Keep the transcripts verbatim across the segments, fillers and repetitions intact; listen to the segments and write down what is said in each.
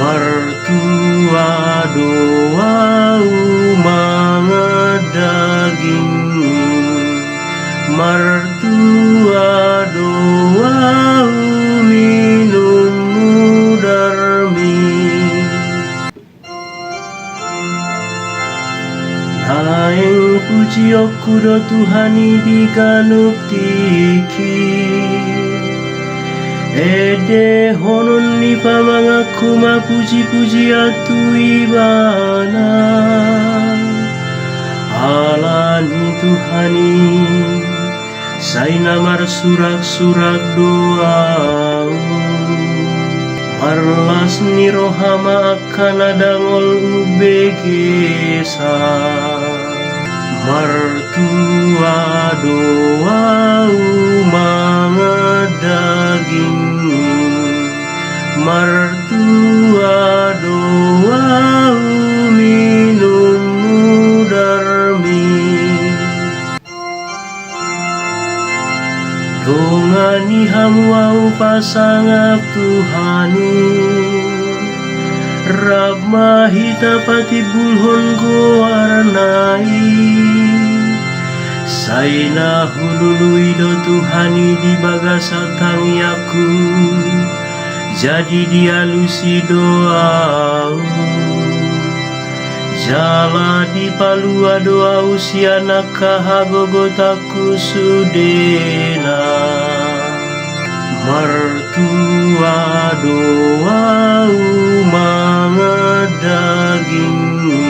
Martua do ahu mangan dagingmi, martua do ahu minum mudarmi. Naeng pujionku do Tuhan i di ganup tingki. Endehonon ni pamanganku ma pujipujian tu Ibana. Ala ni Tuhan i, sai na marsuraksurak do ahu. Marlas ni roha ma angka na dangol umbegesa. Martua do ahu mangan dagingmi, martua do ahu minum mudarmi. Dongani hamu ahu pasangap Tuhan i, rap ma hita patimbulhon goarna i. Sai na hulului do Tuhan i di bagasan tangiangku, jadi dialusi do ahu. Jala dipalua do ahu sian angka hagogotanku sudena. Martua do ahu mangan dagingmi,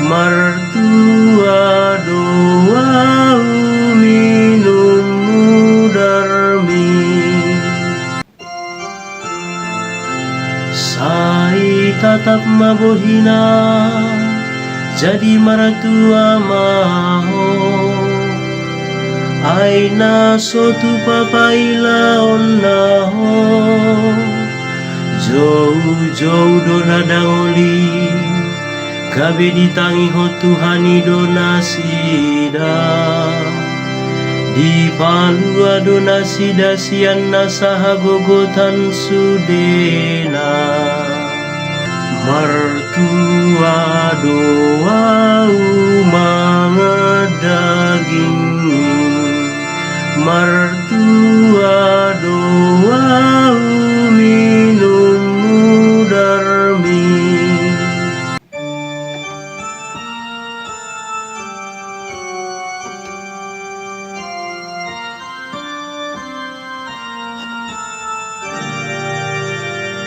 martua do ahu minum mudarmi. Sai tatap ma bohina, jadi martua ma ho. Ai na so tupa pailaonna ho. Joujou do na dangol i, gabe ditangihon Tuhan i do nasida. Dipalua do nasida sian nasa hagogotan sudena. Martua do ahu mangan dagingmi, martua do ahu minum mudarmi.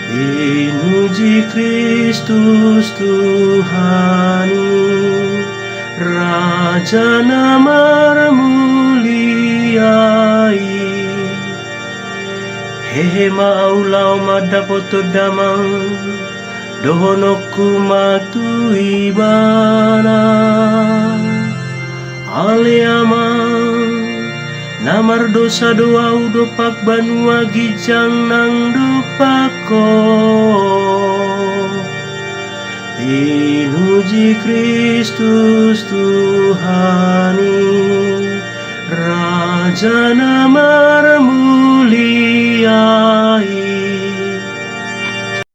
Pinuji Kristus Tuhan i, Raja na marmulia i. Hehe ma ahu laho mandapothon damang, dohononku ma tu Ibana. Ale Amang, na mardosa do ahu dompak banua ginjang nang dompak Ho. Pinuji Kristus Tuhan i, Raja na